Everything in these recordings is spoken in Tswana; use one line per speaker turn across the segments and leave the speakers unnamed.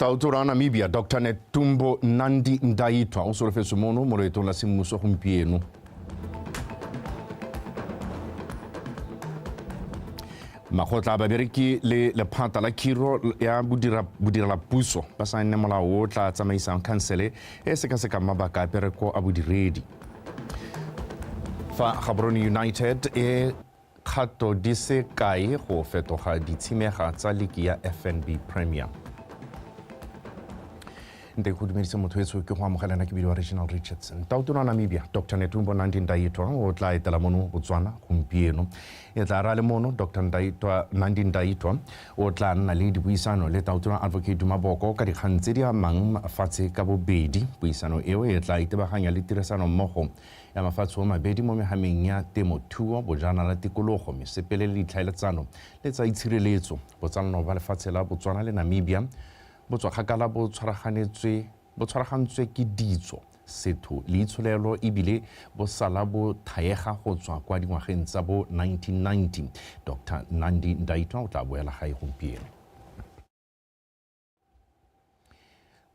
Tautona wa Namibia Dr Netumbo Nandi Ndaitwah o solofetswe mono mo loetong la semmuso gompieno. Makgotla a babereki le lephata la khiro ya bodirelapuso ba saenne molao o tla tsamaisang khansele e sekasekang mabaka a pereko a bodiredi. Fa Gaborone United e kgato di se kae go fetoga ditshimega tsa liki ya FNB Premier. Nte go dumedise motho etsho ke go amogelana ke bidiwa Reginald Richardson. Tautona wa Namibia Dr Netumbo Nandi Ndaitwah o tla etela mono Botswana gompieno. E tla ra le mono Dr Ndaitwah Nandi Ndaitwah o tla nna le dipuisano le Tautona Advocate Duma Boko ka dikgang tse di amang mafatshe ka bobedi. Puisano eo e tla itebaganya le tirisano mmogo ya mafatshe o mabedi mo mehameng ya temothuo, bojanala, tikologo, mesepele le ditlhaeletsano le tsa itshireletso. Botsalano ba lefatshe la Botswana le Namibia bo tswa kgakala bo tshwaraganetswe bo tshwaragantswe ke ditso, setho le itsholelo ebile bo sala bo thaega go tswa kwa dingwageng tsa bo 1990. Dr Nandi Ndaitwah o tla boela gae gompieno.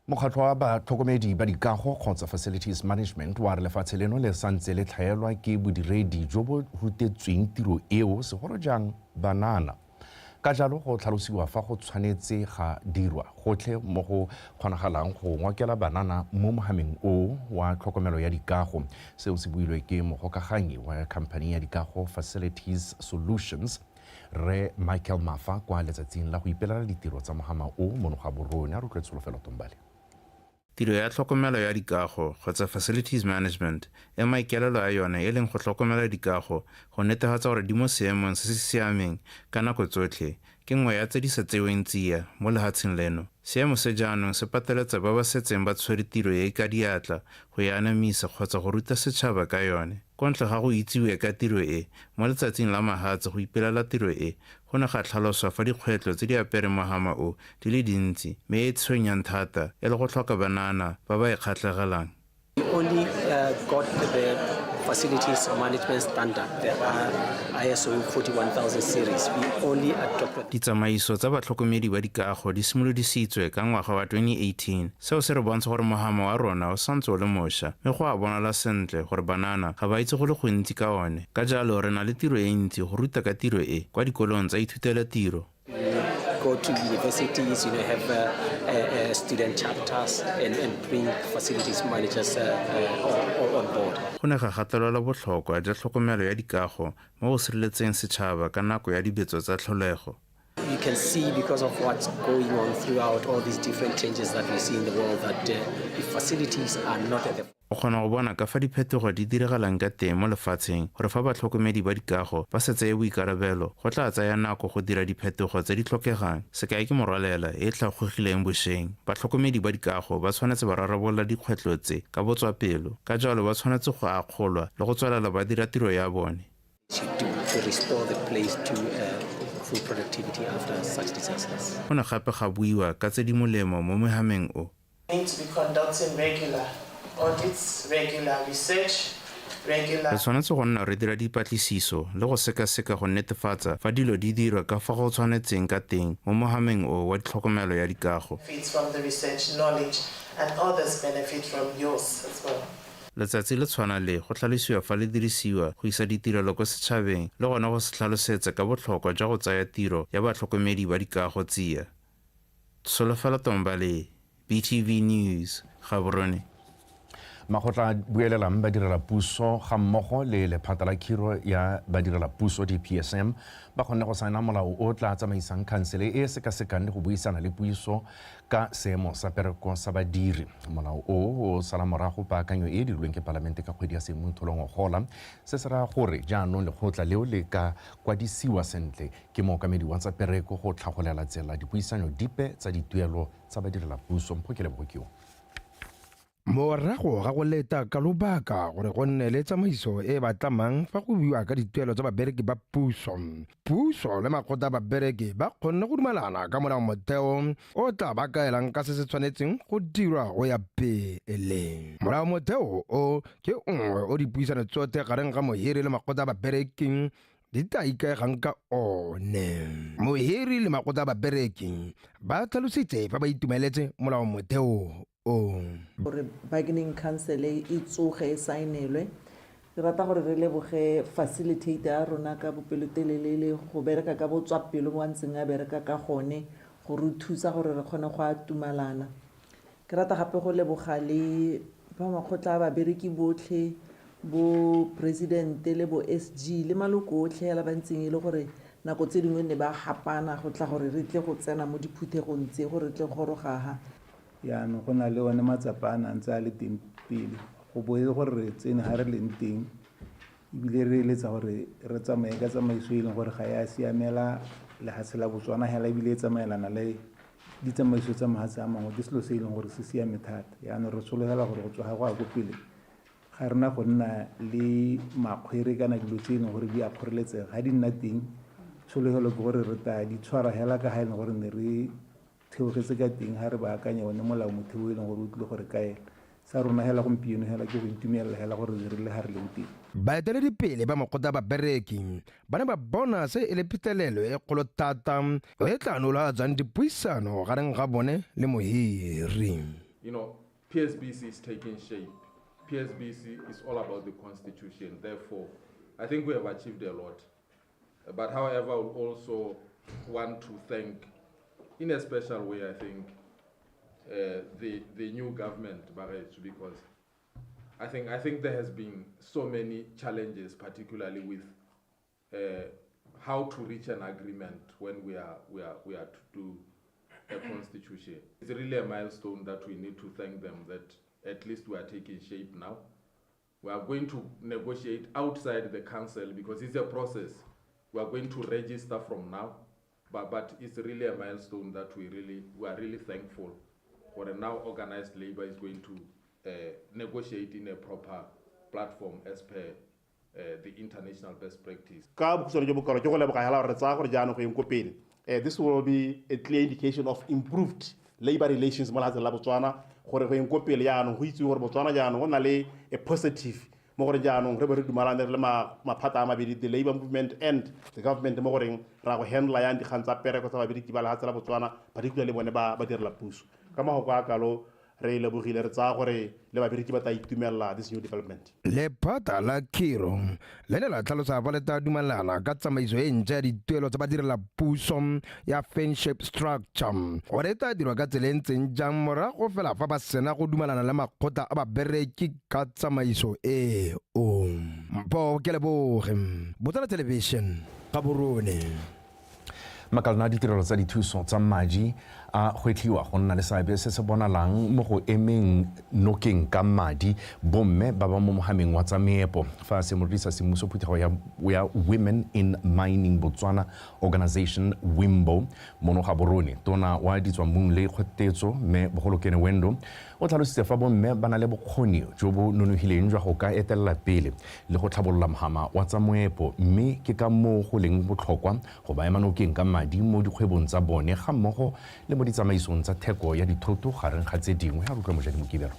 Mokgatlho wa batlhokomedi ba dikago kgotsa Facilities Management wa re lefatshe leno le santse le tlhaelwa ke bodiredi jo bo rutetsweng tiro eo segolo jang banana. Ka jalo go tlhalosiwa fa go tshwanetse ga dirwa gotlhe mo go kgonagalang go ngokela banana mo mohameng o wa tlhokomelo ya dikago. Seo se builwe ke mogokaganyi wa khamphani ya dikago Facilities Solutions, Rre Michael Mafa kwa letsatsing la go ipelela ditiro tsa mohama o mono Gaborone. A rotloetse Tsholofelo Tombale.
Tiro ya tlhokomelo ya dikago kgotsa facilities management e maikaelelo a yone e leng go tlhokomela dikago go netefatsa gore di mo seemong se se siameng ka nako tsotlhe ke nngwe ya tse di sa tseweng tsia mo lehatsheng leno. Seemo se jaanong se pateletsa ba ba setseng ba tshwere tiro e ka diatla go e anamisa kgotsa go ruta setšhaba ka yone. Kwa ntle ga go itsiwe ka tiro e, mo letsatsing la mahatse go ipelela tiro e, go ne ga tlhaloswa fa dikgwetlho tse di apereng mohama o di le dintsi mme e e tshwenyang thata e le go tlhoka banana ba ba e kgatlhegelang.
We only got the facilities management standard, the ISO 41000 series. We only adopted.
Ditsamaiso tsa batlhokomedi ba dikago di simolodisitswe ka ngwaga wa 2018. Seo se re bontsha gore mohama wa rona o santse o le mosha mme go a bonala sentle gore banana ga ba itse go le gontsi ka one. Ka jalo re na le tiro e ntsi go ruta ka tiro e kwa dikolong tsa ithutela tiro.
Go to universities, have student chapters and bring facilities managers on board.
Go ne ga gatelelwa botlhokwa jwa tlhokomelo ya dikago mo go sireletseng setšhaba ka nako ya dibetso tsa tlholego.
You can see because of what's going on throughout all these different changes that we see in the world that if facilities are not at the
O kgona go bona ka fa diphetogo di diragalang ka teng mo lefatsheng gore fa batlhokomedi ba dikago ba sa tseye boikarabelo, go tla tsaya nako go dira diphetogo tse di tlhokegang. Sekai ke morwalela e e tlhagogileng bosheng. Batlhokomedi ba dikago ba tshwanetse ba rarabolola dikgwetlho tse ka botswapelo, ka jalo ba tshwanetse go akgolwa le go tswelela ba dira tiro ya bone.
To restore the place to full productivity after such disasters.
Go ne gape ga buiwa ka tse di molemo mo mohameng o.
Need to be conducting regular audits, regular research, regular.
Re tshwanetse go nna re dira dipatlisiso le go sekaseka go netefatsa fa dilo di dirwa ka fa go tshwanetseng ka teng mo mohameng o wa tlhokomelo ya dikago.
Benefits from the research knowledge and others benefit from yours as well.
Letsatsi le tshwana le, go tlhalosiwa fa le dirisiwa go isa ditirelo kwa setšhabeng le gone go se tlhalosetsa ka botlhokwa jwa go tsaya tiro ya batlhokomedi ba dikago tsia. Tsholofelo Tombale, BTV News, Gaborone.
Makgotla a buelelang badirelapuso ga mmogo le lephata la khiro ya badirelapuso DPSM ba kgonne go saena molao o tla tsamaisang khansele e e sekasekang le go buisana le puiso ka seemo sa pereko sa badiri. Molao o o sala morago paakanyo e e dirilweng ke palamente ka kgwedi ya Sedimonthole ngogola. Se se raya gore jaanong lekgotla leo le ka kwadisiwa sentle ke mookamedi wa tsa pereko go tlhagolela tsela dipuisanyo dipe tsa dituelo tsa badirelapuso. Mpho Kelebogo ke yo.
Morago ga go leta ka lobaka gore go nne le tsamaiso e e ba tlamang fa go buiwa ka dituelo tsa babereki ba puso, puso le makgotla a babereki ba kgonne go dumalana ka molao motheo o tla ba kaelang ka se se tshwanetseng go dirwa go ya pele. Molao motheo o ke nngwe o dipuisano tsotlhe gareng ga mohiri le makgotla a babereki. di tla ikaegang ka one. Mohiri le makgotla a babereki ba tlhalositse fa ba itumeletse molao motheo o.
Gore bargaining council e tsoge e saenelwe, re rata gore re leboge facilitator ya rona ka bopelotelele le go bereka ka botswapelo mo a ntseng a bereka ka gone go re thusa gore re kgone go atumalana. Ke rata gape go leboga le ba makgotla a babereki botlhe, bo presidente le bo SG le maloko otlhe hela ba ntseng e le gore nako tse dingwe ne ba gapana go tla gore re tle go tsena mo diphuthegong tse gore re tle goroga ha.
Yaanong go na le one matsapa a na ntse a le teng pele go bo e le gore re tsene ga re leng teng, ebile re eletsa gore re tsamaye ka tsamaiso e leng gore ga ya siamela lehatshe la Botswana hela, ebile e tsamaelana le ditsamaiso tsa mahatshe a mangwe. Ke selo se e leng gore se siame thata. Yaanong re sologela gore go tswa ga go ya ko pele ga rena go nna le makgwere kana dilo tse e leng gore di a kgoreletsega. Ga di nna teng, tshologelo ke gore re tla di tshwara hela ka ga e leng gore ne re theogetse ka teng ga re baakanya one molao motheo e leng gore o tlile gore kaela. Sa rona hela gompieno hela ke go itumelela hela gore re le ga re leng teng.
Baeteledipele ba makgotla a babereki ba ne ba bona se e le phitlhelelo e kgolo thata e tla nolofatsang dipuisano gareng ga bone le mohiri.
PSBC is taking shape. PSBC is all about the constitution. Therefore, I think we have achieved a lot. But however, I would also want to thank, in a special way, I think, the new government, Baretsu, because I think there has been so many challenges, particularly with how to reach an agreement when we are to do a constitution. It's really a milestone that we need to thank them that at least we are taking shape now. We are going to negotiate outside the council because it's a process. We are going to register from now, but it's really a milestone that we are really thankful for. Now organized labor is going to negotiate in a proper platform as per the international best practice.
Ka bokhutshwane jo bokalo ke go leboga hela gore re tsaya gore jaanong go yeng ko pele. This will be a clear indication of improved labor relations mo lefatsheng la Botswana, gore go yeng ko pele jaanong go itse gore Botswana jaanong go na le a positive mo gore jaanong re be re dumalane re le maphata a mabedi, the labor movement and the government, mo goreng ra go handle yang dikgang tsa pereko tsa babereki ba lefatshe la Botswana, particularly bone ba direla puso. Ka mahoko a kalo re lebogile, re tsaya gore le babereki ba tla itumelela this new development.
Lephata la khiro le ne la tlhalosa fa le tla dumelana ka tsamaiso e ntšha ya dituelo tsa badirela puso ya fan-shaped structure gore e tla dirwa ka tsela e ntseng jang morago fela fa ba sena go dumelana le makgotla a babereki ka tsamaiso eo. Mpho Keleboge, Botswana Television, Gaborone.
Makalana a ditirelo tsa dithuso tsa madi a gwetlhiwa go nna le seabe se se bonalang mo go emeng nokeng ka madi bomme ba ba mo mohameng wa tsa meepo. Fa a simolodisa semmuso phuthego ya Women in Mining Botswana Organization, WIMBO, mono Gaborone, tona wa ditswammung le kgotetso mme Bogolokene Wendo o tlhalositse fa bomme ba na le bokgoni jo bo nonofileng jwa go ka etelela pele le go tlhabolola mohama wa tsa moepo, mme ke ka moo go leng botlhokwa go ba ema nokeng ka madi mo dikgwebong tsa bone ga mmogo le mo ditsamaisong tsa theko ya dithoto, gareng ga tse dingwe. A utlwa Mojadi Mokibelo.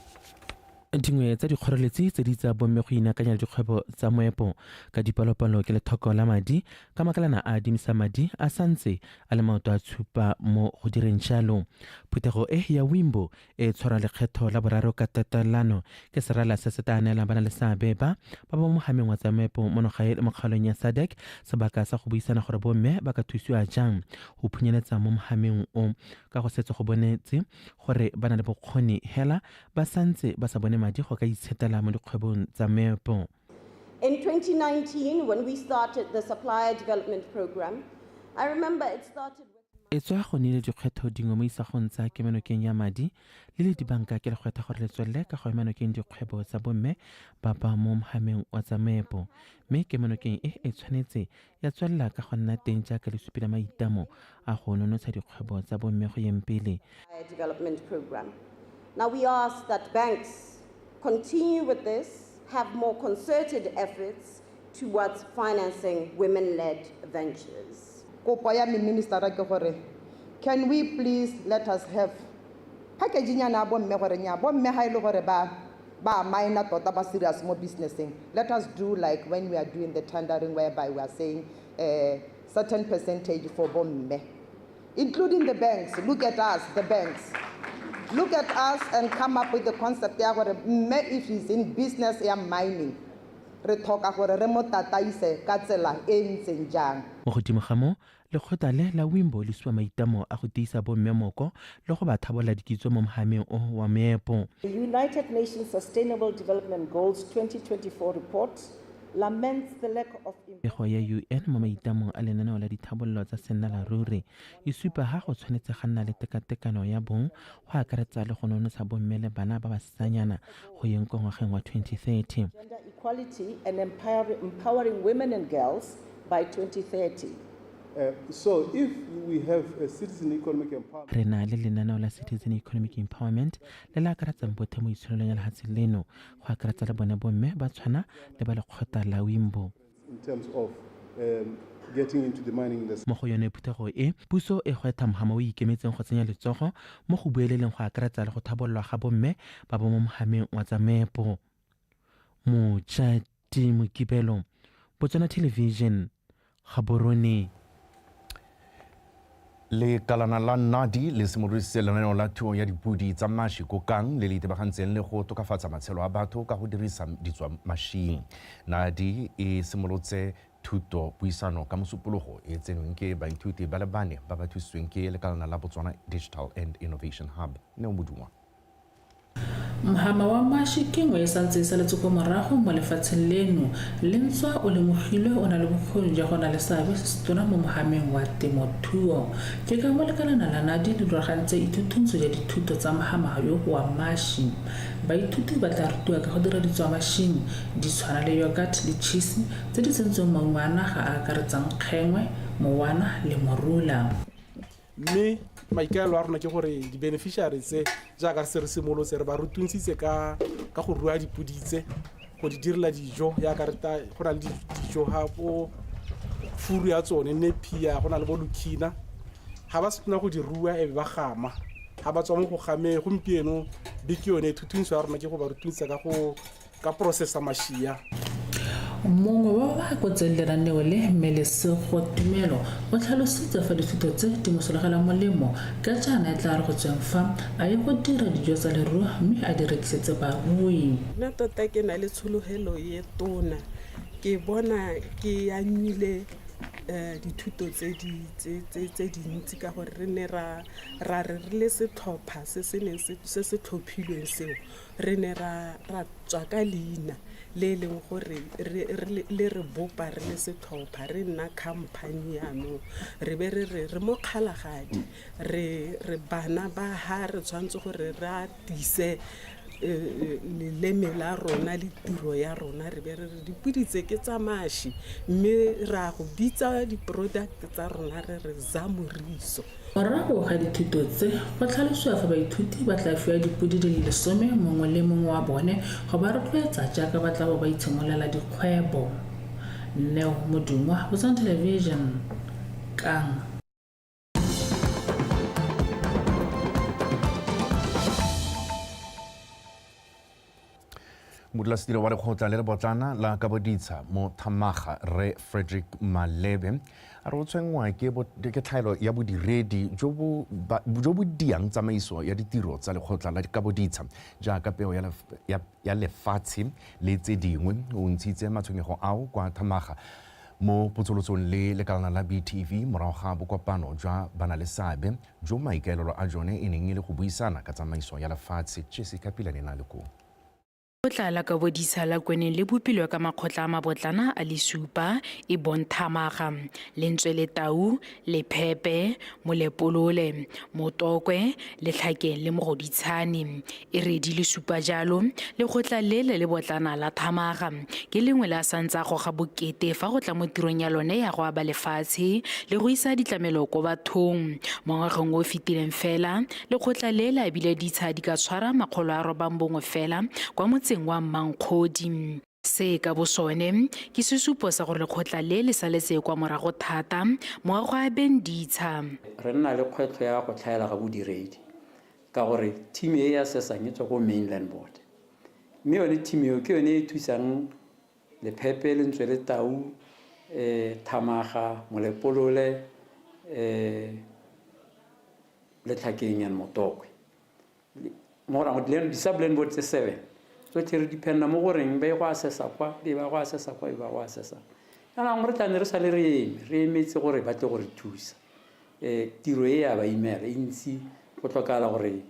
Dingwe tsa dikgoreletsi tse di tsa bomme go inaakanya le dikgwebo tsa moepo ka dipalopalo ke lethoko la madi, ka makalana a adimisa madi a santse a le maoto a tshupa mo go direng jalo. Phuthego e ya WIMBO e tshwara lekgetho la boraro ka tatelano ke serala se se tla neelang bana le seabe ba ba mo mohameng wa tsa moepo mo nagae le mo kgaolong ya SADC sebaka sa go buisana gore bomme ba ka thusiwa jang go phunyeletsa mo mohameng o, ka go setse go bonetse gore ba na le bokgoni hela ba santse ba sa bone madi go ka itshetela mo dikgwebong tsa meepo.
In 2019, when we started the supplier development program, I remember it started with
E tswa go nnile dikgwetlho dingwe mo isagong tsa kemonokeng ya madi le dibanka ke lekgwetlha gore le tswelele ka go ema nokeng dikgwebo tsa bomme ba ba mo mohameng wa tsa meepo, mme kemonokeng e e tshwanetse ya tswelela ka go nna teng jaaka lesupi la maitamo a go nonotsha dikgwebo tsa bomme go yeng pele.
development program. Now we ask that banks continue with this, have more concerted efforts towards financing women-led ventures.
Kopo ya me, minister, ke gore can we please let us have package nyana ya bomme, gore nya bomme ha ile gore ba ba miner tota ba serious mo businesseng, let us do like when we are doing the tendering, whereby we are saying certain percentage for bomme, including the banks. Look at us, the banks. Look at us and come up with the concept ya gore mme if he's in business ya mining, re tlhoka gore re mo tataise ka tsela e ntseng jang.
Mo godimo ga moo, lekgotla le la Wimbo le supa maitlamo a go tiisa bomme moko le go ba thabolla dikitso mo mohameng o wa meepo.
The United Nations Sustainable Development Goals 2024 report laments the lack of
Pego ya UN mo maitlamong a lenaneo la dithabollo tsa sennalaruri e supa ha go tshwanetse ga nna le tekatekano ya bong go akaretsa le go nonotsha bomme le bana ba basetsanyana go yeng kwa ngwageng wa 2030.
Gender equality and empowering women and girls by 2030.
So if we have a citizen economic empowerment,
Re na le lenaneo la Citizen Economic Empowerment le le akaretsang bothe mo itsholelong ya lefatshe leno, go akaretsa le bone bomme ba tshwana le ba lekgotla la Wimbo.
In terms of getting into the mining industry.
Mo go yone phuthego e, puso e gwetlha mohama o ikemetseng go tsenya letsogo mo go bueleleng go akaretsa le go thabololwa ga bomme ba ba mo mohameng wa tsa meepo. Mojati Mokibelo, Botswana Television, Gaborone.
Lekalana la Nadi le simolodisitse lenaneo la thuo ya dipodi tsa mashi ko Kang le le itebagantseng le go tokafatsa matshelo a batho ka go dirisa ditswamašing. Nadi e simolotse thuto puisano ka mosupologo e tsenweng ke baithuti ba le bane ba ba thusitsweng ke lekalana la Botswana Digital and Innovation Hub. Neo Modungwa.
Mohama wa mashi ke nngwe e santse e saletse kwa morago mo lefatsheng leno, le ntswa o lemogilwe o na le bokgoni jwa go na le seabe se setona mo mohameng wa temothuo. Ke ka mo lekalana la Nadi le rulagantse ithutuntsho ya dithuto tsa mohama yo wa mashi. Baithuti ba tla rutiwa ka go dira ditswamašing di tshwana le yogurt le cheese tse di tsentsweng maungo a naga a akaretsang kgengwe, mowana le morula.
Mme maikaelelo a rona ke gore di-beneficiary tse jaaka se re simolotse re ba rutuntshitse ka go rua dipodi tse, go di direla dijo jaaka re ta go na le dijo ga bo furu ya tsone nepia, go na le bo lukhina. Ga ba sena go di rua e be ba gama, ga ba tswa mo go gameng gompieno beke yone thutuntsho ya rona ke go ba rutuntshisa ka go ka processa mašia.
Mongwe wa ba kotseng lenaneo le, mme Lesego Tumelo, o tlhalositse fa dithuto tse di mo solegela molemo ka jaana e tla re go tsweng fa a ye go dira dijo tsa leruo mme a di rekisetse barui.
Nna tota ke na le tshologelo e tona, ke bona ke amile dithuto tse dintsi ka gore re ne ra re re le setlhopha se se neng se se tlhophilweng seo, re ne ra tswa ka leina le e leng gore le re bopa re le setlhopha, re nna company jaanong, re be re re re mo Kgalagadi, re bana ba ha re tshwanetse gore re atise leleme la rona le tiro ya rona, re be re re dipodi tse ke tsa mashi, mme ra go bitsa di-product tsa rona re re Zamoriso.
Morago ga dithuto tse, go tlhalosiwa fa baithuti ba tla fiwa dipodi di le 10 mongwe le mongwe wa bone go ba rotloetsa jaaka ba tla bo ba itshimololela dikgwebo. Neo Modungwa, Botswana Television, Kang.
Modulasetilo wa lekgotla le lebotlana la Kaboditsha mo Thamaga, Rre Frederick Malebe, a re o tshwenngwa ke tlhaelo ya bodiredi jo bo diang tsamaiso ya ditiro tsa lekgotla la Kaboditsha jaaka peo ya lefatshe le tse dingwe. O ntshitse matshwenyego ao kwa Thamaga mo potsolotsong le lekalana la BTV morago ga bokopano jwa banaleseabe jo maikaelelo a jone e neng e le go buisana ka tsamaiso ya lefatshe. Jessica Pilane na le koo.
Lekgotla la Kaboditsha la Kweneng le bopilwe ka makgotla a mabotlana a le supa e bong Thamaga, Lentswe le Tau, Lephepe, Molepolole, Motokwe, Letlhakeng le Mogoditshane. E re di le supa jalo, lekgotla le le lebotlana la Thamaga ke lengwe le a santse a goga bokete fa go tla mo tirong ya lone ya go aba lefatshe le go isa ditlamelo ko bathong. Mo ngwageng o fetileng fela, lekgotla le le abile ditsha di ka tshwara 901 fela kwa motseng wa Mmankgodi. Se ka bosone ke sesupo sa gore lekgotla le le saletse kwa morago thata mo go abeng ditsha.
Re nna le kgwetlho ya go tlhaela ga bodiredi ka gore team e ya sesang e tswa ko mainland board. Mme yone team eo ke yone e thusang Lephepe, Lentsweletau, Thamaga, Molepolole, Letlhakeng and Motokwe. Mo go rang di-sub land board tse 7 tsotlhe re dependa mo goreng ba ye go assessa kwa, be ba go assessa kwa, be ba go assessa. Jaanong re tla ne re sale re eme, re emetse gore ba tle go re thusa. Tiro e ya ba imela, e ntsi, go tlhokagala gore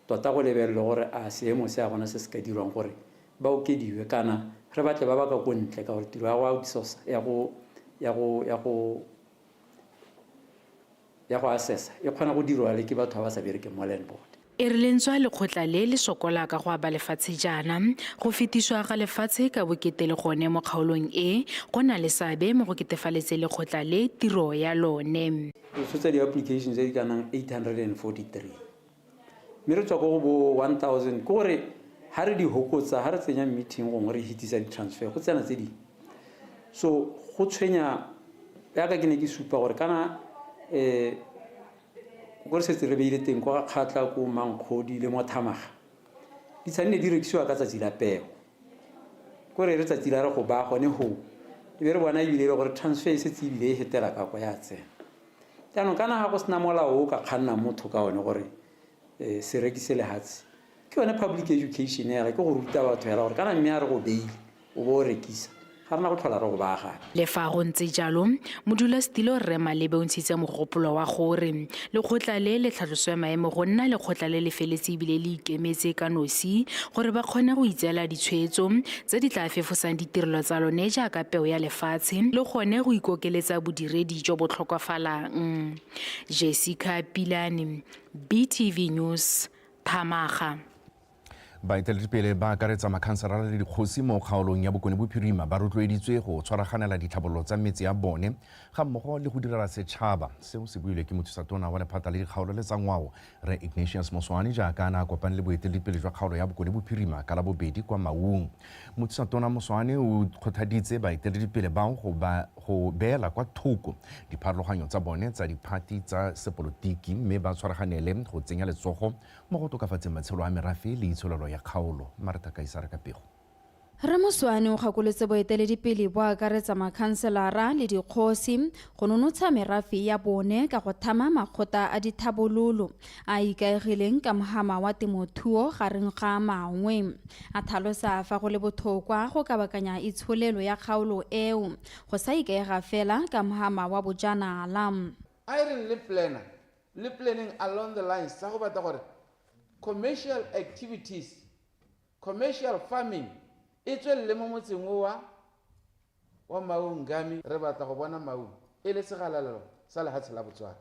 tota go lebelelwe gore a seemo se a gona se se ka dirwang gore ba okediwe kana re batle ba ba ka ko ntle, ka gore tiro ya go outsource, ya go, ya go, ya go, ya go assessa e kgona go dirwa le ke batho ba ba sa berekeng mo land board.
E re le ntswa lekgotla le le sokola ka go aba lefatshe jaana, go fetiswa ga lefatshe ka bokete le gone mo kgaolong e go na le seabe mo go ketefaletseng lekgotla le tiro ya lone.
Re tshotse di-application tse di ka nnang 843 mme re tswa ko go bo 1000, ke gore ha re di hokotsa, ha re tsenya meeting gongwe re hitisa di-transfer go tsena tse dingwe. So go tshwenya yaka ke ne ke supa gore kana ko re setse re beile teng kwa Kgatla, ko Mankgodi le mo Thamaga, ditsha di ne di rekisiwa ka tsatsi la peo. Ko re re tsatsi la re go ba gone ho, e be re bona ebile e le gore transfer e setse ebile e fetela ka kwa ya tsena. Jaanong kana ga go sena molao o ka kgannang motho ka one gore se rekise lehatshe, ke yone public education hela, ke go ruta batho hela gore kana mme a re go beile o bo o rekisa, ga rena go tlhola re go baya gape.
Le fa go ntse jalo, modulasetilo Rre Malebe o ntshitse mogopolo wa gore lekgotla le le tlhatloswe maemo go nna lekgotla le le feletse ebile le ikemetse ka nosi gore ba kgone go itseela ditshwetso tse di tla fefosang ditirelo tsa lone jaaka peo ya lefatshe le gone go ikokeletsa bodiredi jo bo tlhokafalang. Jessica Pilane, BTV News, Thamaga.
Baeteledipele ba akaretsa makhansara le dikgosi mo kgaolong ya Bokone Bophirima ba rotloeditswe go tshwaraganela ditlhabololo tsa metse ya bone ga mmogo le go direla setšhaba. Seo se builwe ke mothusatona wa lephata le dikgaolo le tsa ngwao Rre Ignatius Moswane jaaka a ne a kopane le boeteledipele jwa kgaolo ya Bokone Bophirima ka Labobedi kwa Maung. Mothusatona Moswane o kgothaditse baeteledipele bao go beela kwa thoko dipharologanyo tsa bone tsa diphati tsa sepolotiki mme ba tshwaraganele go tsenya letsogo mo go tokafatseng matshelo a merafe le itsholelo ya kgaolo. Martha Kaisara ka pego.
Rre Moswane o gakolotse boeteledipele bo akaretsa makhanselara le dikgosi go nonotsha merafe ya bone ka go thama makgotla a dithabololo a a ikaegileng ka mohama wa temothuo gareng ga a mangwe. A tlhalosa fa go le botlhokwa go kabakanya itsholelo ya kgaolo eo go sa ikaega fela ka mohama wa bojanala.
A e reng le planner le planning along the lines tsa go batla gore commercial activities, commercial farming e tswelele mo motseng o wa Maung Ngami. Re batla go bona Maung e le segalalelo sa lehatshe la Botswana.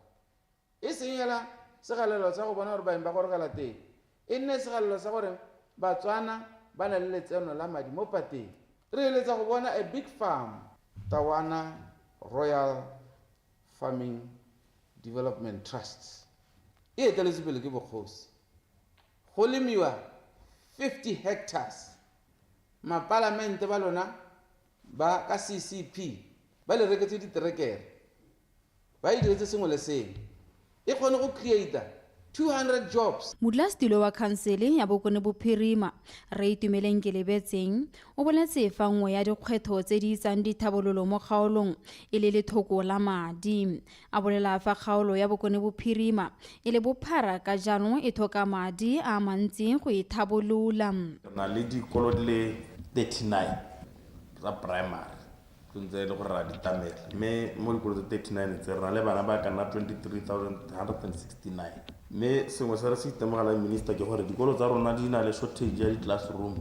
E seng hela segalalelo sa go bona gore baeng ba gorogela teng, e nne segalalelo sa gore Batswana ba na le letseno la madi mo pateng. Re eletsa go bona a big farm, Tawana Royal Farming Development Trust e eteletswe pele ke bokgosi. Go lemiwa 50 hectares. Mapalamente ba lona ba ka CCP ba le reketse diterekere, ba e diretse sengwe le sengwe, e kgone go create 200 jobs.
Modulasetilo wa khansele ya Bokone Bophirima, Rre Itumeleng Kelebetseng, o boletse fa nngwe ya dikgwetlho tse di itsang dithabololo mo kgaolong e le lethoko la madi. A bolela fa kgaolo ya Bokone Bophirima e le bophara ka jalo e tlhoka madi a mantsi go e thabolola.
Re na le dikolo di le 39 tsa primary tse ntse e le gore ra di tlamela, mme mo dikolo tse 39 tse re na le bana ba ka nna 23,169. Mme sengwe se re se itemogelang, minister, ke gore dikolo tsa rona di na le shortage ya di-classroom.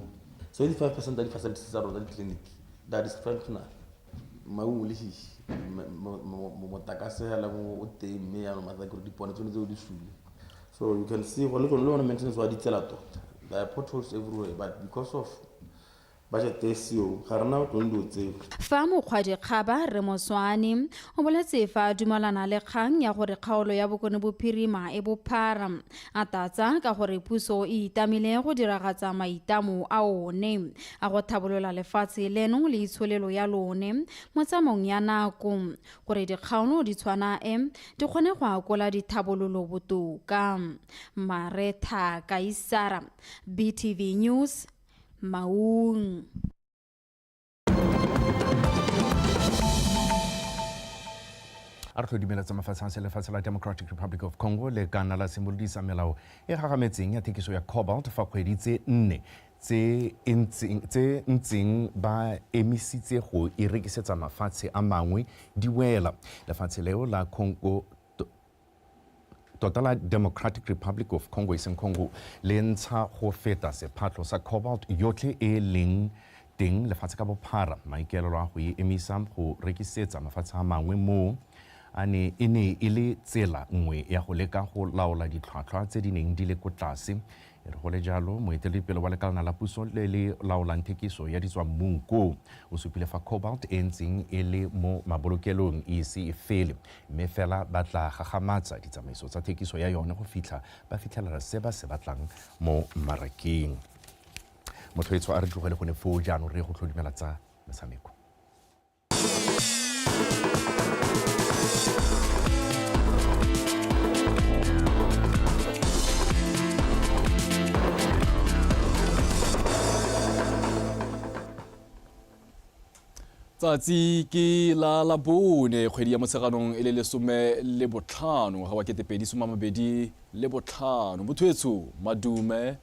75% ya di-facilities tsa rona tsa ditleliniki di are dysfunctional. Maungo le hihi motlakase hela o teng, mme jaanong matsatsi gore dipone tsone tseo di sule. So you can see gore le tsone le one maintenance wa ditsela tota, there are potholes everywhere, but because of budget e seo ga rena tsone dilo tseo.
Fa mokgwadikgaba Rre Moswane o boletse fa a dumalana le kgang ya gore kgaolo ya Bokone Bophirima e bophara, a tlatsa ka gore puso e itamile go diragatsa maitamo a one a go thabolola lefatshe leno le itsholelo ya lone mo tsamaong ya nako gore dikgaolo di tshwana e di kgone go akola dithabololo botoka. Maretha Kaisara, BTV News, Maung.
A re tlo dumeletsa mafatshe a selefatshe la Democratic Republic of Congo le ka nna la simolodisa melao e gagametseng ya thekiso ya cobalt fa kgwedi tse nne tse ntseng ba emisitse go e rekisetsa mafatshe a mangwe di wela. Lefatshe leo la Congo, tota la Democratic Republic of Congo e seng Congo, le ntsha go feta sephatlo sa cobalt yotlhe e leng teng lefatshe ka bophara. Maikaelelo a go e emisa go rekisetsa mafatshe a mangwe moo a ne e ne e le tsela nngwe ya go leka go laola ditlhwatlhwa tse di neng di le ko tlase. E re go le jalo, moeteledipele wa lekalana la puso le le laolang thekiso ya ditswammung koo o supile fa cobalt e ntseng e le mo mabolokelong e ise e fele, mme fela ba tla gagamatsa ditsamaiso tsa thekiso ya yone go fitlha ba fitlhelela se ba se batlang mo mmarakeng. Motho etsho, a re tlogele gone foo jaanong re go tlhodumela tsa metshameko.
Tsatsi ke la Labone, kgwedi ya Motsheganong e le 15, ngwaga wa 2025. Bothwetsho madume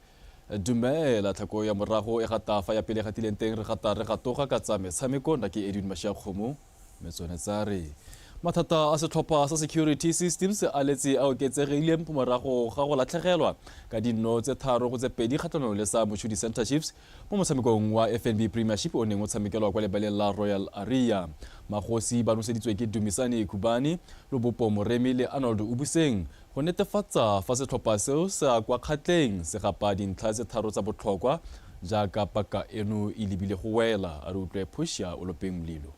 dumela, tlhako ya morago e gata fa ya pele gatileng teng, re gata re gatoga ka tsa metshameko. Nna ke Edwin Mashiakgomo. Mme tsone tsa re mathata a setlhopha sa Security Systems a letse a oketsegile morago ga go latlhegelwa ka dinno tse 3-2 kgatlhanong le sa Mochudi Center Chiefs mo motshamekong wa FNB Premiership o neng o tshamekelwa kwa lebaleng la Royal Area. Magosi ba noseditswe ke Dumisani Khubani, Lobopo Moremi le Arnold Ubuseng go netefatsa fa setlhopha seo sa kwa Kgatleng se gapa dintlha tse 3 tsa botlhokwa jaaka paka eno e lebile go wela. A re utlwe Portia Olopeng Mlilo.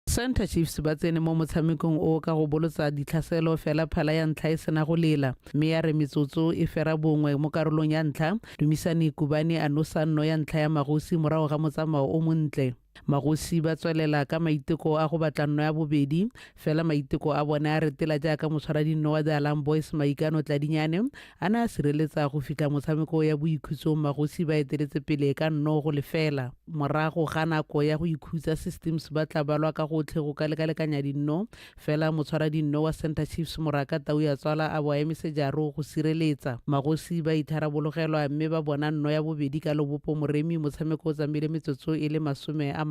Center Chiefs ba tsene mo motshamekong o ka go bolotsa ditlhaselo fela phala ya ntlha e sena go lela, mme ya re metsotso e fera bongwe mo karolong ya ntlha, Dumisani Kubane a nosa nno ya ntlha ya Magosi morago ga motsamao o montle. Magosi ba tswelela ka maiteko a go batla nno ya bobedi, fela maiteko a bone a retela jaaka motshwaradinno wa The Alarm Boys Maikano Tladinyane a ne a sireletsa go fitlha motshameko ya boikhutsong Magosi ba eteletse pele ka 0-0. Morago ga nako ya go ikhutsa, Systems ba tla balwa ka gotlhe go ka lekalekanya dinno, fela motshwaradinno wa Center Chiefs Moraka Tau ya tswala a bo a emise jaro go sireletsa. Magosi ba itharabologelwa mme ba bona nno ya bobedi ka Lobopo Moremi motshameko o tsamaile metsotso e le 60.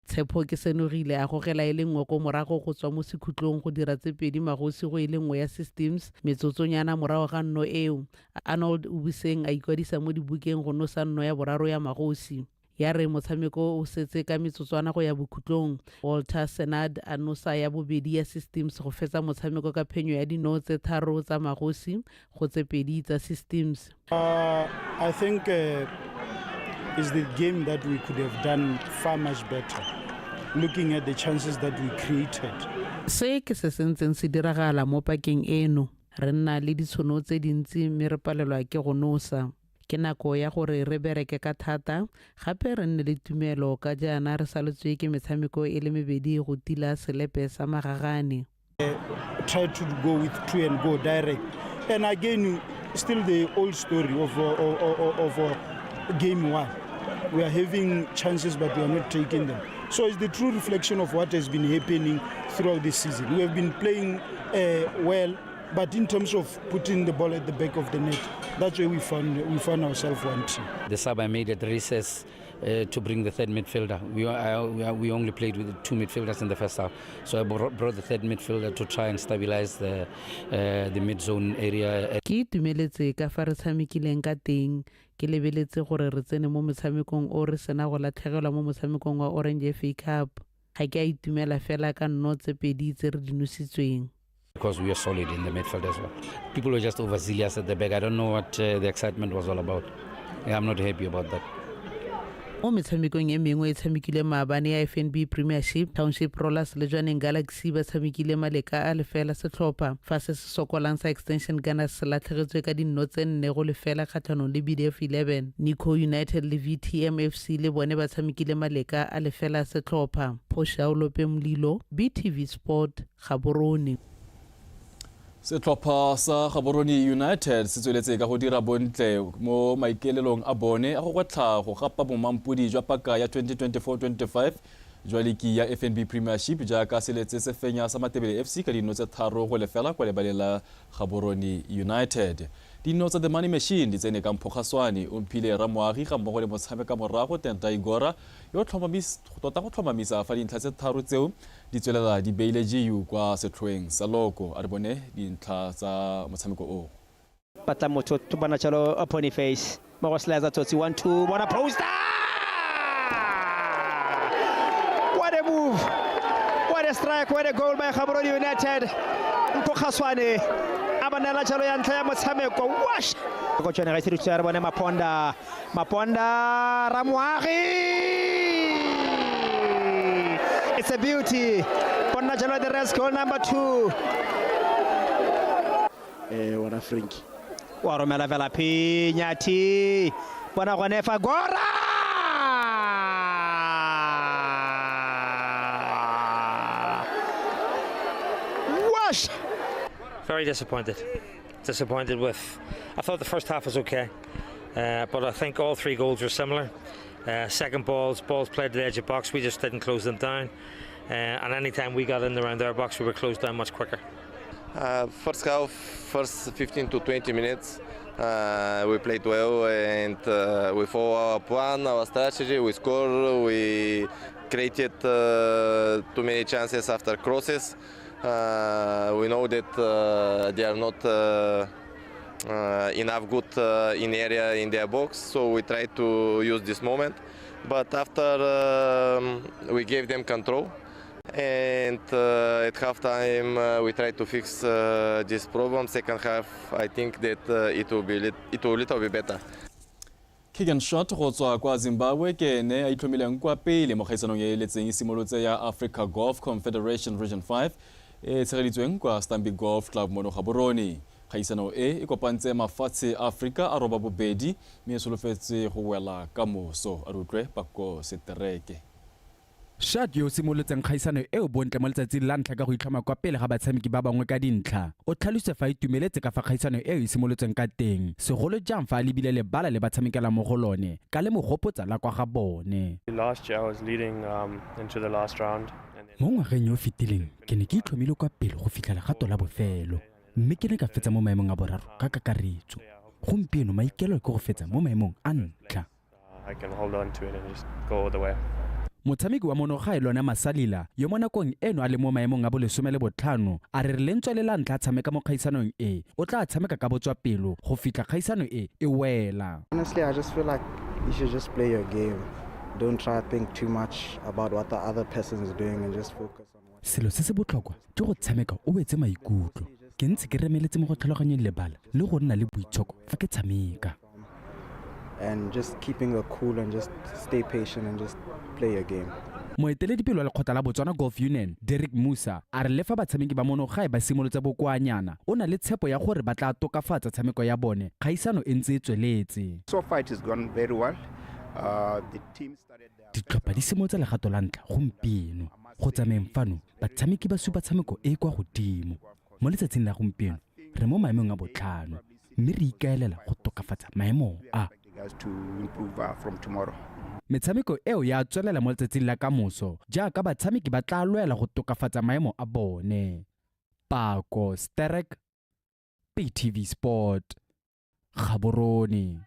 Tshepo ke senogile a gogela e le nngwe ko morago go tswa mo sekhutlong go dira tse 2 Magosi go e le nngwe ya Systems metsotsonyana morago ga nno eo. Arnold Ubuseng a ikwadisa mo dibukeng go nosa nno ya boraro ya Magosi. Ya re motshameko o setse ka metsotswana go ya bokhutlong, Walter Senad a nosa ya bobedi ya Systems go fetsa motshameko ka phenyo ya dino tse 3 tsa Magosi go tse 2 tsa Systems.
I think is the game that we could have done far much better, looking at the chances that we created.
Se ke se se ntseng se diragala mo pakeng eno. Re nna le ditshono tse dintsi mme re palelwa ke go nosa. Ke nako ya gore re bereke ka thata, gape re nne le tumelo ka jaana re saletswe ke metshameko e le mebedi go tila selepe sa magagane.
Try to go with 2 and go direct. And again, still the old story of game 1. We are having chances, but we are not taking them. So it's the true reflection of what has been happening throughout the season. We have been playing well, but in terms of putting the ball at the back of the net, that's where we found ourselves wanting.
The sub I made at recess to bring the third midfielder. We only played with 2 midfielders in the first half, so I brought the third midfielder to try and stabilize the mid-zone area.
Ke itumeletse ka fa re tshamekileng ka teng, ke lebeletse gore re tsene mo motshamekong o re sena go latlhegelwa mo motshamekong wa Orange FA Cup. Ga ke a itumela fela ka nno tse 2 tse re di nositsweng.
Because we are solid in the midfield as well. People were just overzealous at the back. I don't know what the excitement was all about. Yeah, I'm not happy about that.
Mo metshamekong e mengwe e tshamekile maabane ya FNB Premiership, Township Rollers le Jwaneng Galaxy ba tshamekile maleka a lefela setlhopha, fa se se sokolang sa Extension Gunners se latlhegetswe ka dinno tse 4-0 kgatlhanong le BDF 11. Nico United le VTM FC le bone ba tshamekile maleka a lefela setlhopha. Portia Olope Mlilo, BTV Sport, Gaborone.
Setlhopha sa Gaborone United se tsweletse ka go dira bontle mo maikelelong a bone a go gwetlha go gapa bomampodi jwa paka ya 2024-25 jwa liki ya FNB Premiership jaaka se letse se fenya sa Matebele FC ka dino tse 3-0 kwa lebaleng la Gaborone United. Dino tsa The Money Machine di tsene ka Mphogaswane, Omphile Ramoagi ga mmogo le motshameka morago Tendai Gora yo tota go tlhomamisa fa dintlha tse 3 tseo di tswelela di beile GU kwa setlhoeng sa loko. A re bone dintlha tsa motshameko o.
Batla motho bona jalo pony face mo go slicer tsotsi 1-2 bona poster. What a move, what a strike, what a goal by Gaborone United. Mphogaswane a ba neela jalo ya ntlha ya motshameko. Wash go tsone ga tshiritso re bone Maponda, Maponda Ramoagi. It's a beauty. Bona jalo the rest goal number 2.
Wana Frankie.
Wa romela fela Pinyati. Bona gone fa Gora. Wash.
Very disappointed. Disappointed with, I thought the first half was okay, but I think all 3 goals were similar. Second balls played to the edge of box, we just didn't close them down. And any time we got in around their box, we were closed down much quicker.
First half, first 15 to 20 minutes, we played well and we follow our plan, our strategy. We score, we created too many chances after crosses. We know that they are not enough good in area in their box, so we try to use this moment. But after we gave them control, and at halftime we tried to fix this problem. Second half, I think that it will be little bit better.
Keegan Shot go tswa kwa Zimbabwe ke ene a itlhomileng kwa pele mo kgaisanong e letseng e simolotse ya Africa Golf Confederation Region 5 e tshegeditsweng kwa Stanbic Golf Club mono Gaborone. Kgaisano e e kopantse mafatshe a Afrika a 82 mme e solofetse go wela ka moso. A re utlwe Pako Setereke.
Shot yo simolotseng kgaisano eo bontle mo letsatsing la ntlha ka go itlhoma kwa pele ga batshameki ba bangwe ka dintlha. O tlhalositse fa itumeletse ka fa kgaisano eo e simolotseng ka teng, segolo jang fa a lebile lebala le ba tshamekela mo go lone ka le mogopotsa la kwa ga bone.
Last year I was leading into the last round.
Mo ngwageng yo fetileng ke ne ke itlhomile kwa pele go fitlhela gato la bofelo, mme ke ne ka fetsa mo maemong a boraro ka kakaretso. Gompieno maikelo ke go fetsa mo maemong a ntlha.
I can hold on to it and just go all the way.
Motshameki wa monogae Lona Masalila yo mo nakong eno a le mo maemong a bo 15 a re lentswe le la ntlha a tshameka mo kgaisanong e o tla tshameka ka botswapelo go fitlha kgaisano e e wela.
Honestly, I just feel like you should just play your game. Don't try to think too much about what the other person is doing and just focus on what.
Selo se se botlhokwa ke go tshameka o wetse maikutlo. Ke ntse ke remeletse mo go tlhaloganyeng lebala le go nna le boitshoko fa ke tshameka.
And just keeping the cool and just stay patient and just play your game.
Moeteledipele wa lekgotla la Botswana Golf Union, Derek Musa, a re le fa batshameki ba monogae ba simolotse bokoanyana, o na le tshepo ya gore ba tla tokafatsa tshameko ya bone kgaisano e ntse e tsweletse.
So far it has gone very well. The team started their
Ditlhopha di simolotse legato la ntlha gompieno. Go tsamayeng fano, batshameki ba supa tshameko e e kwa godimo. Mo letsatsing la gompieno, re mo maemong a botlhano, mme re ikaelela go tokafatsa maemo a.
to improve from tomorrow.
Metshameko eo ya tswelela mo letsatsing la kamoso jaaka batshameki ba tla lwela go tokafatsa maemo a bone. Pako Sterek, BTV Sport, Gaborone.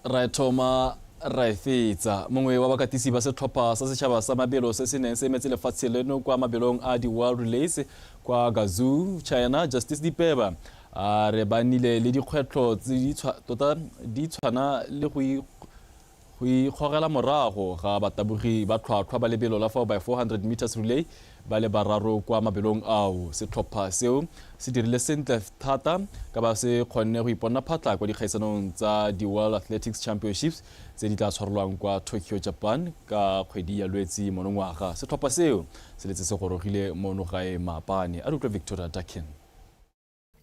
Ra thoma ra fetsa. Mongwe wa bakatisi ba setlhopha sa setšhaba sa mabelo se se neng se emetse lefatshe leno kwa mabelong a di-World Relays kwa Guangzhou, China, Justice Dipeba a re ba nnile le dikgwetlho tse tota di tshwana le go ikgogela morago ga batabogi ba tlhwatlhwa ba lebelo la 4x400 meters relay ba le bararo kwa mabelong ao. Setlhopha seo se dirile sentle thata ka ba se kgonne go iponna phatla kwa dikgaisanong tsa di-World Athletics Championships tse di tla tshwarelwang kwa Tokyo, Japan ka kgwedi ya Lwetse monongwaga. Setlhopha seo se letse se gorogile mono gae maabane. A re utlwe Victoria Dakin.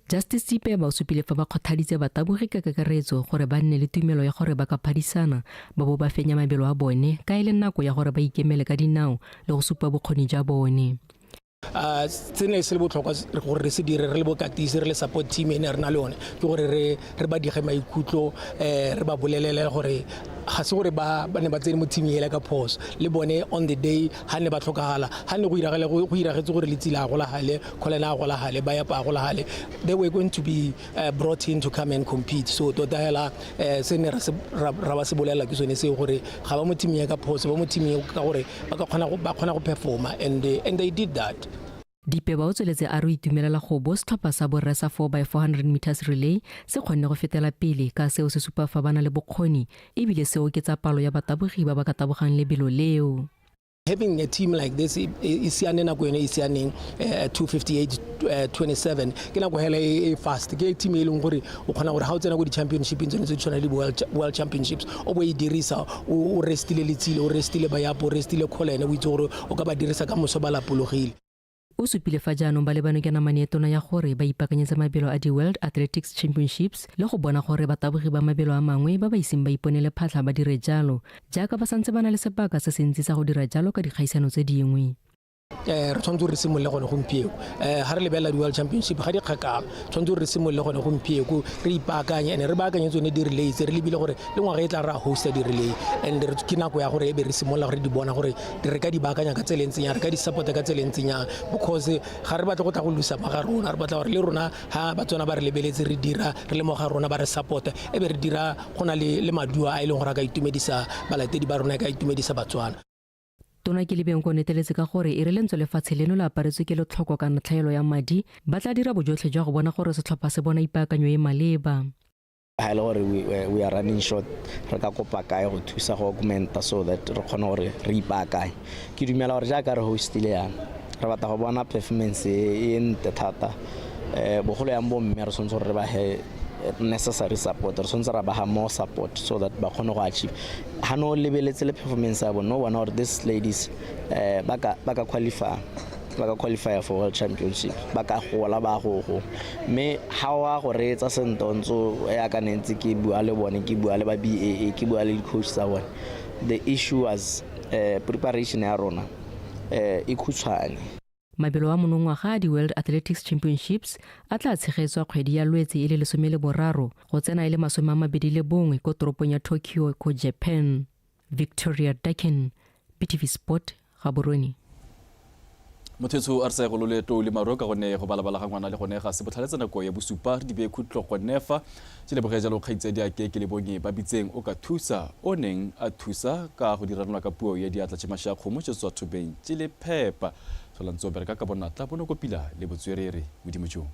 Justice Dipeba o supile fa ba kgothaditse batabogi ka kakaretso gore ba nne le tumelo ya gore ba ka phadisana ba bo ba fenya mabelo a bone ka e le nako ya gore ba ikemele ka dinao le go supa bokgoni jwa bone.
Se ne se le botlhokwa gore re se dire re le bokatisi, re le support team e ne re na le yone, ke gore re ba dige maikutlo, re ba bolelele gore ga se gore ba ne ba tsene mo team ele ka phoso. Le bone on the day ga ne ba tlhokagala, ga ne go iragale, go iragetse gore Letsile a golagale, Collen a golagale, ba yapa a golagale, they were going to be brought in to come and compete. So tota hela se ne ra ba se bolelela ke sone seo, gore ga ba mo team ya ka phoso, ba mo team ya ka gore ba ka kgona go, ba kgona go performa, and they did that.
Dipeba o tsweletse a re o itumelela go bo setlhopha sa borre sa 4 by 400 meters relay se kgonne go fetela pele, ka seo se supa fa ba na le bokgoni ebile se oketsa palo ya batabogi ba ba ka tabogang lebelo leo.
Having a team like this e siane nako yone e sianeng, 2:58 27 ke nako hela e fast. Ke team e leng gore o kgona gore ga o tsena ko di-championshipeng tsone tse di tshwana le world championships, o bo e dirisa o restile Letsile, o restile Bayapo, o restile Collen, o itse gore o ka ba dirisa ka moso ba lapologile.
O supile fa jaanong ba lebane ke namane e tona ya gore ba ipaakanyetse mabelo a di-World Athletics Championships le go bona gore batabogi ba mabelo a mangwe ba ba iseng ba iponele phatlha ba dire jalo, jaaka ba santse ba na le sebaka se sentsi sa go dira jalo ka dikgaisano tse dingwe.
Re tshwanetse gore re simolole gone gompieno. Ga re lebelela di-world championship ga di kgakala, tshwanetse gore re simolole gone gompieno, re ipaakanye and re baakanye tsone di-relay tse re lebile gore le ngwaga e tla re a hosta di-relay, and ke nako ya gore e be re simolola gore di bona gore re ka di baakanya ka tsela e ntseng yang, re ka di support-a ka tsela e ntseng yang, because ga re batle go tla go losa mo ga rona. Re batla gore le rona ga Batswana ba re lebeletse re dira re le mo ga rona, ba re support, e be re dira go na le maduo a e leng gore a ka itumedisa balatedi ba rona, a ka itumedisa Batswana.
Tona Kelebeng o neteletse ka gore e re lentswe lefatshe leno le aparetswe ke letlhoko kana tlhaelo ya madi, ba tla dira bojotlhe jwa go bona gore setlhopha se bona ipaakanyo e maleba.
Ha e le gore we are running short, re ka kopa kae go thusa go augmenta so that re kgone gore re ipaakanye. Ke dumela gore jaaka re hostile yana, re batla go bona performance e ntle thata. Bogolo yang bo mme re tshwanetse gore re ba he necessary support, re tshwanetse ra ba ha more support so that ba kgone go achieve. Ha no lebeletse le performance ya bone, no bona gore these ladies ba ka qualify for world championship, ba ka gola ba go go. Mme ha wa go reetsa sentle ntse ya ka ne ntse ke bua le bone, ke bua le ba BAA, ke bua le di-coach tsa bone, the issue was preparation ya rona e khutshwane.
Mabelo a monongwaga a di-World Athletics Championships a tla tshegetswa kgwedi ya Lwetse e le 13 go tsena e le 21 ko toropong ya Tokyo ko Japan. Victoria Dakin, BTV Sport, Gaborone.
Mothetso a re sa go le tlou le maro ka gonne go balabala ga ngwana le gone ga se botlhaletsa nako ya bosupa re di beye khutlo gone fa tse leboge jalo kgaitsedi a ke ke lebonye ba bitseng o ka thusa o neng a thusa ka go diranwa ka puo ya diatla tše mašwa kgomo tše tswa thobeng tše le phepa tlhola ntse o bereka ka bonatla bonokopila le botswerere modimo jo.